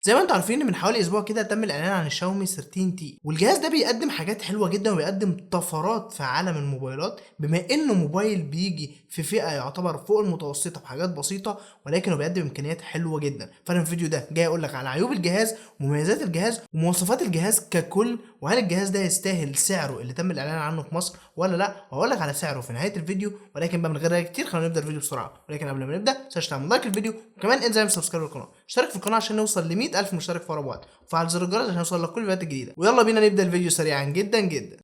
زي ما انتم عارفين من حوالي اسبوع كده تم الاعلان عن الشاومي 13T، والجهاز ده بيقدم حاجات حلوة جدا وبيقدم طفرات في عالم الموبايلات، بما انه موبايل بيجي في فئة يعتبر فوق المتوسطة بحاجات بسيطة، ولكن هو بيقدم امكانيات حلوة جدا. فانا في الفيديو ده جاي اقول لك على عيوب الجهاز ومميزات الجهاز ومواصفات الجهاز ككل، وهل الجهاز ده يستاهل سعره اللي تم الاعلان عنه في مصر ولا لا. وهقول لك على سعره في نهاية الفيديو، ولكن بقى من غير رغي كتير خلينا نبدا الفيديو بسرعة. ولكن قبل ما نبدا متنساش تعمل like للفيديو، وكمان انزل subscribe للقناة، اشترك في القناة عشان نوصل ل 100,000 مشترك في اقرب وقت، وفعل زر الجرس عشان يوصل لك كل الفيديوهات الجديدة. ويلا بينا نبدا الفيديو سريعا جدا جدا.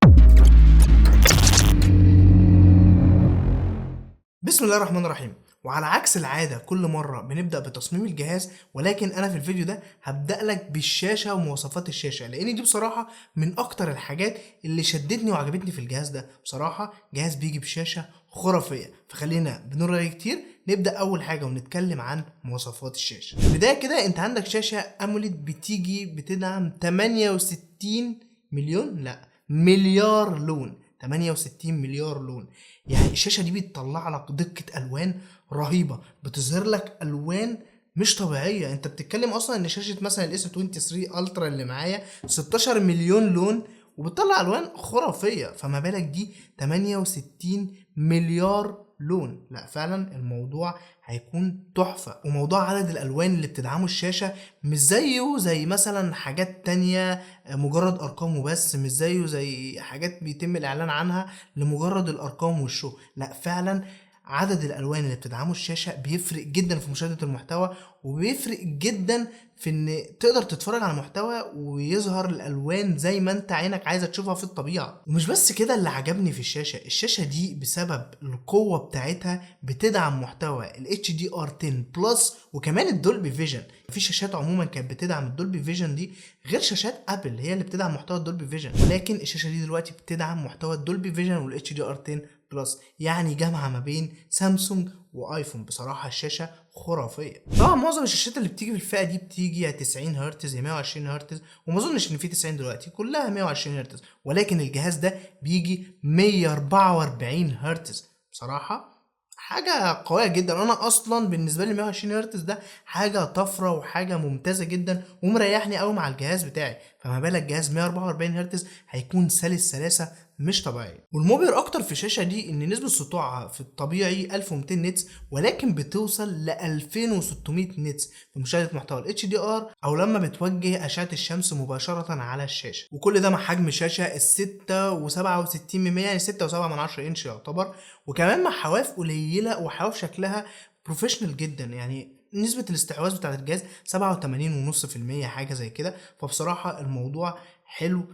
بسم الله الرحمن الرحيم. وعلى عكس العادة كل مرة بنبدأ بتصميم الجهاز، ولكن أنا في الفيديو ده هبدأ لك بالشاشة ومواصفات الشاشة، لأن دي بصراحة من أكتر الحاجات اللي شدتني وعجبتني في الجهاز ده. بصراحة جهاز بيجي بشاشة خرافية، فخلينا بدون رغي كتير نبدأ أول حاجة ونتكلم عن مواصفات الشاشة. في البداية كده أنت عندك شاشة AMOLED بتيجي بتدعم 68 مليون، لا مليار لون، 68 مليار لون. يعني الشاشة دي بتطلع لك دقة ألوان رهيبة، بتظهر لك ألوان مش طبيعية. انت بتتكلم اصلا ان شاشة مثلا ال S23 Ultra اللي معايا 16 مليون لون وبتطلع الوان خرافية، فما بالك دي 68 مليار لون. لا فعلا الموضوع هيكون تحفة. وموضوع عدد الالوان اللي بتدعمه الشاشة مش زيه زي مثلا حاجات تانية مجرد ارقام وبس، مش زيه زي حاجات بيتم الاعلان عنها لمجرد الارقام وال show. لا فعلا عدد الالوان اللي بتدعمه الشاشة بيفرق جدا في مشاهدة المحتوى، وبيفرق جدا في ان تقدر تتفرج على محتوى ويظهر الالوان زي ما انت عينك عايزة تشوفها في الطبيعة. ومش بس كده، اللي عجبني في الشاشة، الشاشة دي بسبب القوة بتاعتها بتدعم محتوى ال HDR10 Plus وكمان ال Dolby Vision. في شاشات عموما كانت بتدعم ال Dolby Vision دي غير شاشات ابل هي اللي بتدعم محتوى ال Dolby Vision، ولكن الشاشة دي دلوقتي بتدعم محتوى ال Dolby Vision وال HDR10 Plus، يعني جامعة ما بين سامسونج وايفون. بصراحة الشاشة خرافية. طبعا معظم الشاشات اللي بتيجي في الفئة دي بتيجي يا 90 هرتز يا 120 هرتز، وما اظنش ان في 90 دلوقتي، كلها 120 هرتز، ولكن الجهاز ده بيجي 144 هرتز. بصراحة حاجة قوية جدا. انا اصلا بالنسبة لي 120 هرتز ده حاجة طفرة وحاجة ممتازة جدا ومريحني قوي مع الجهاز بتاعي، فما بالك جهاز 144 هرتز هيكون سلس سلاسة مش طبيعية. والمبهر اكتر في الشاشة دي ان نسبة سطوعها في الطبيعي 1200 nits، ولكن بتوصل ل 2600 nits في مشاهدة محتوى ال HDR او لما بتوجه اشعة الشمس مباشرة على الشاشة. وكل ده مع حجم شاشة الستة وسبعة وستين من مية، يعني ستة وسبعة من عشرة انش يعتبر، وكمان مع حواف قليلة وحواف شكلها professional جدا. يعني نسبة الاستحواذ بتاعت الجهاز سبعة وتمانين ونص في المية حاجة زي كده. فبصراحة الموضوع حلو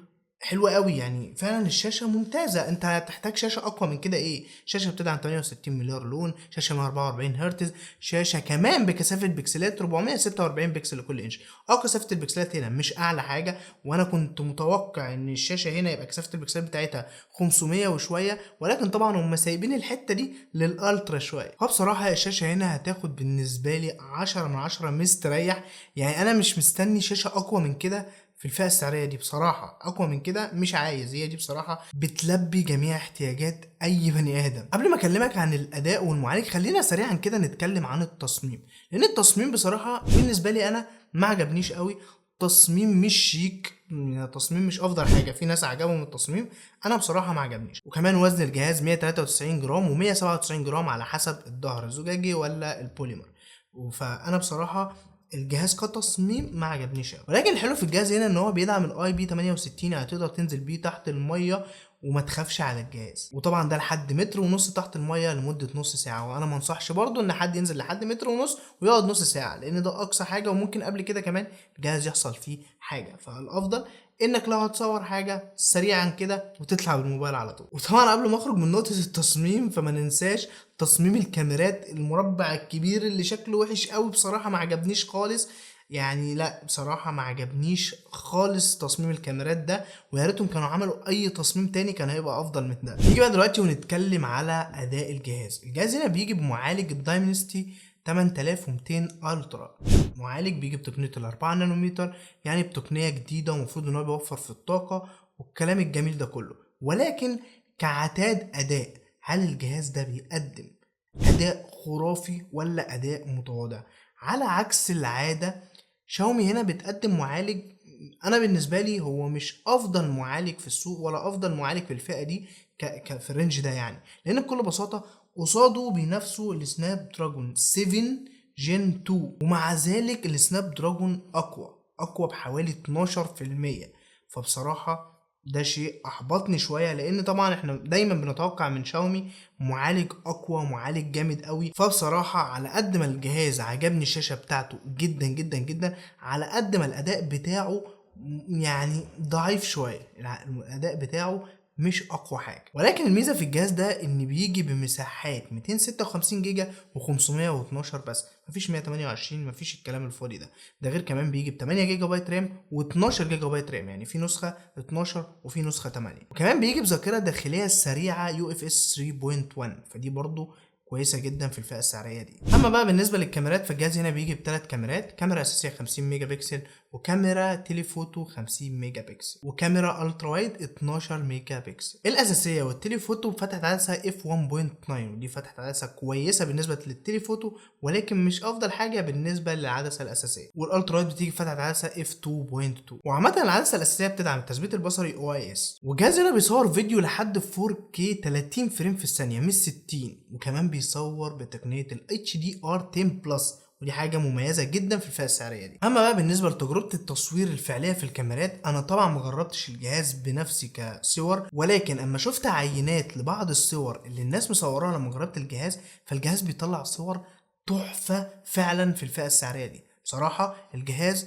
حلو قوي، يعني فعلا الشاشة ممتازة. انت هتحتاج شاشة اقوى من كده ايه؟ شاشة بتدعم 68 مليار لون، شاشة 144 هرتز، شاشة كمان بكثافة بكسلات 446 بكسل لكل انش. كثافة البكسلات هنا مش اعلى حاجة، وانا كنت متوقع ان الشاشة هنا يبقى كثافة البكسلات بتاعتها 500 وشوية، ولكن طبعا هم سايبين الحتة دي لل Ultra شوية. فبصراحة الشاشة هنا هتاخد بالنسبة لي 10 من 10 مستريح. يعني انا مش مستني شاشة اقوى من كده في الفئة السعرية دي، بصراحة أقوى من كده مش عايز. هي دي بصراحة بتلبي جميع احتياجات أي بني آدم. قبل ما أكلمك عن الأداء والمعالج خلينا سريعا كده نتكلم عن التصميم، لأن التصميم بصراحة بالنسبة لي أنا ما عجبنيش قوي. تصميم مش شيك، يعني تصميم مش أفضل حاجة، في ناس عجبهم التصميم، أنا بصراحة ما عجبنيش. وكمان وزن الجهاز 193 جرام ومية سبعة وتسعين جرام على حسب الظهر الزجاجي ولا البوليمر. فأنا بصراحة الجهاز كتصميم ما عجبنيش قوي. ولكن الحلو في الجهاز هنا ان هو بيدعم ال IP 68، يعني تقدر تنزل بيه تحت المية وما تخافش على الجهاز. وطبعا ده لحد متر ونص تحت المية لمدة نص ساعة، وانا ما انصحش برضو ان حد ينزل لحد متر ونص ويقعد نص ساعة، لان ده اقصى حاجة، وممكن قبل كده كمان الجهاز يحصل فيه حاجة. فالافضل انك لو هتصور حاجة سريعا كده وتطلع بالموبايل على طول. وطبعا قبل ما اخرج من نقطة التصميم فما ننساش تصميم الكاميرات، المربع الكبير اللي شكله وحش قوي بصراحة ما عجبنيش خالص. يعني لا بصراحة ما عجبنيش خالص تصميم الكاميرات ده، ويا ريتهم كانوا عملوا اي تصميم تاني كان هيبقى افضل من ده. نيجي بقى دلوقتي ونتكلم على اداء الجهاز. الجهاز هنا بيجي بمعالج الدايمنستي 8200 الترا، معالج بيجي بتقنية الأربعة نانومتر، يعني بتقنية جديدة ومفروض ان هو بيوفر في الطاقة والكلام الجميل ده كله. ولكن كعتاد اداء، هل الجهاز ده بيقدم اداء خرافي ولا اداء متواضع؟ على عكس العادة شاومي هنا بتقدم معالج انا بالنسبة لي هو مش افضل معالج في السوق ولا افضل معالج في الفئة دي في ال range ده يعني، لان بكل بساطة قصاده بينافسوا ال Snapdragon 7 Gen 2، ومع ذلك ال Snapdragon اقوى اقوى بحوالي 12%. فبصراحة ده شيء احبطني شويه، لان طبعا احنا دايما بنتوقع من شاومي معالج اقوى، معالج جامد قوي. فبصراحة على قد ما الجهاز عجبني الشاشة بتاعته جدا جدا جدا، على قد ما الاداء بتاعه يعني ضعيف شويه، الاداء بتاعه مش اقوى حاجة. ولكن الميزة في الجهاز ده ان بيجي بمساحات 256 جيجا و512 بس، مفيش 128، مفيش الكلام الفاضي ده. ده غير كمان بيجي ب 8 جيجا بايت RAM و12 جيجا بايت RAM، يعني في نسخه 12 وفي نسخه 8. وكمان بيجي بذاكرة داخلية سريعة UFS 3.1، فدي برضو كويسة جدا في الفئة السعرية دي. اما بقى بالنسبة للكاميرات، فالجهاز هنا بيجي بثلاث كاميرات: كاميرا اساسية 50 ميجا بكسل، وكاميرا telephoto 50 ميجا بكسل، وكاميرا ultra wide 12 ميجا بكسل. الاساسية وال telephoto بفتحه عدسة f 1.9، ودي فتحه عدسة كويسة بالنسبة لل telephoto، ولكن مش افضل حاجة بالنسبة للعدسه الاساسيه. وال ultra wide بتيجي بفتحه عدسة f 2.2. وعامة العدسة الاساسية بتدعم التثبيت البصري OIS. والجهاز هنا بيصور فيديو لحد 4K 30 frame في الثانية مش 60، وكمان بيصور بتقنية ال HDR 10 plus، ودي حاجة مميزة جدا في الفئة السعرية دي. اما بقى بالنسبة لتجربة التصوير الفعلية في الكاميرات، انا طبعا ما جربتش الجهاز بنفسي كصور، ولكن اما شفت عينات لبعض الصور اللي الناس مصوراها لما جربت الجهاز، فالجهاز بيطلع صور تحفة فعلا في الفئة السعرية دي. بصراحة الجهاز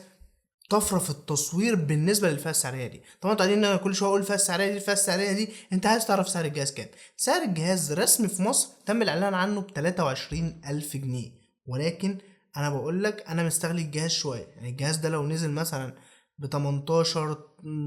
طفرة في التصوير بالنسبة للفئه السعرية دي. طبعا انتوا قاعدين ان انا كل شوية اقول الفئة السعرية دي الفئة السعرية دي، انت عايز تعرف سعر الجهاز كام؟ سعر الجهاز رسمي في مصر تم الاعلان عنه ب 23000 جنيه، ولكن انا بقول لك انا مستغلي الجهاز شويه. يعني الجهاز ده لو نزل مثلا ب 18،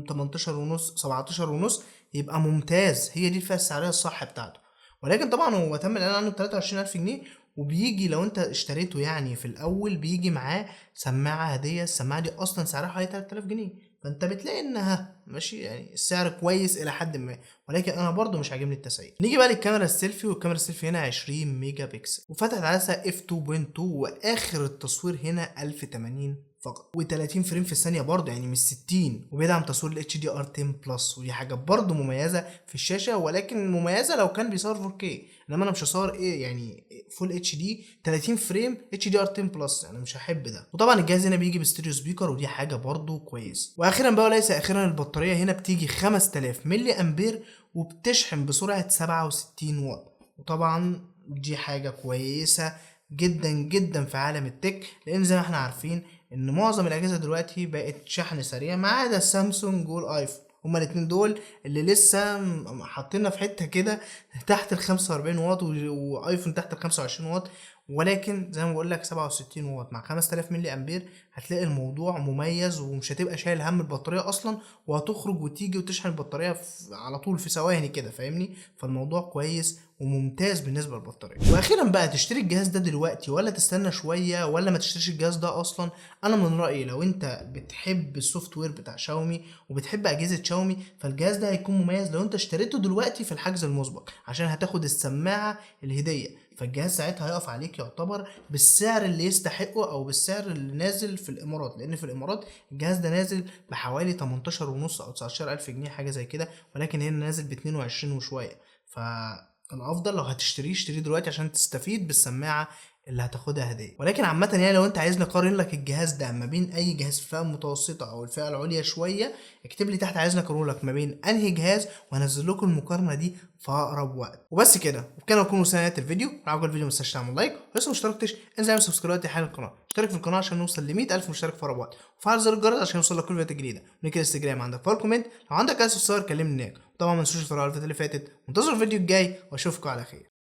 18 ونص، 17 ونص يبقى ممتاز، هي دي الفئة السعرية الصح بتاعته. ولكن طبعا هو تم الاعلان عنه ب 23000 جنيه، وبيجي لو انت اشتريته يعني في الاول بيجي معاه سماعه هديه، السماعة دي اصلا سعرها حوالي 3000 جنيه، فانت بتلاقي انها ماشي يعني السعر كويس الى حد ما، ولكن انا برضو مش عاجبني التسعير. نيجي بقى للكاميرا السيلفي، والكاميرا السيلفي هنا 20 ميجا بكسل وفتحة عدسة f 2.2، واخر التصوير هنا 1080 فقط و30 frame في الثانية برضه، يعني مش 60، وبيدعم تصوير ال HDR 10 plus، ودي حاجة برضه مميزة في الشاشه، ولكن مميزة لو كان بيصور 4K، انما انا مش هصور ايه يعني full HD 30 frame HDR 10 plus، انا مش هحب ده. وطبعا الجهاز هنا بيجي ب stereo speaker، ودي حاجة برضه كويس. واخيرا بقى وليس اخيرا، البطارية هنا بتيجي 5000 ملي امبير وبتشحن بسرعة 67 واط، وطبعا دي حاجة كويسة جدا جدا في عالم ال tech، لان زي ما احنا عارفين ان معظم الاجهزة دلوقتي بقت شحن سريع ما عدا السامسونج والايفون، هما الاتنين دول اللي لسه حاطيننا في حتة كده تحت ال 45 واط، وايفون تحت ال 25 واط. ولكن زي ما بقول لك 67 واط مع 5000 ملي امبير هتلاقي الموضوع مميز، ومش هتبقى شايل هم البطارية اصلا، وهتخرج وتيجي وتشحن البطارية على طول في ثواني كده، فاهمني؟ فالموضوع كويس وممتاز بالنسبة للبطاريه. واخيرا بقى، تشتري الجهاز ده دلوقتي ولا تستنى شوية ولا ما تشتريش الجهاز ده اصلا؟ انا من رايي لو انت بتحب ال software بتاع شاومي وبتحب اجهزة شاومي، فالجهاز ده هيكون مميز لو انت اشتريته دلوقتي في الحجز المسبق، عشان هتاخد السماعة الهديه، فالجهاز ساعتها هيقف عليك يعتبر بالسعر اللي يستحقه او بالسعر اللي نازل في الامارات، لان في الامارات الجهاز ده نازل بحوالي 18 ونص او 19 الف جنيه حاجة زي كده، ولكن هنا نازل ب 22 وشويه. فالافضل لو هتشتريه اشتريه دلوقتي عشان تستفيد بالسماعه اللي هتاخدها هديه. ولكن عامة يعني لو انت عايزني اقارن لك الجهاز ده ما بين اي جهاز في الفئة المتوسطة او الفئة العليا شويه، اكتب لي تحت عايزني اقارن لك ما بين انهي جهاز، وهنزل لكم المقارنة دي في اقرب وقت. وبس كده، وبكده نكون وصلنا لنهاية الفيديو. لو عجبك الفيديو ما تنساش تعمل like، ولسه ما اشتركتش انزل اعمل subscribe حالا القناه، اشترك في القناة عشان نوصل ل 100000 مشترك في اقرب وقت، وفعل زر الجرس عشان يوصل لك كل الفيديوهات الجديده. link الانستجرام عندك في ال comment، لو عندك اي استفسار كلمني هناك. وطبعا ما تنسوش تتفرجوا على الفيديو اللي فاتت، وانتظروا الفيديو الجاي، واشوفكم على خير.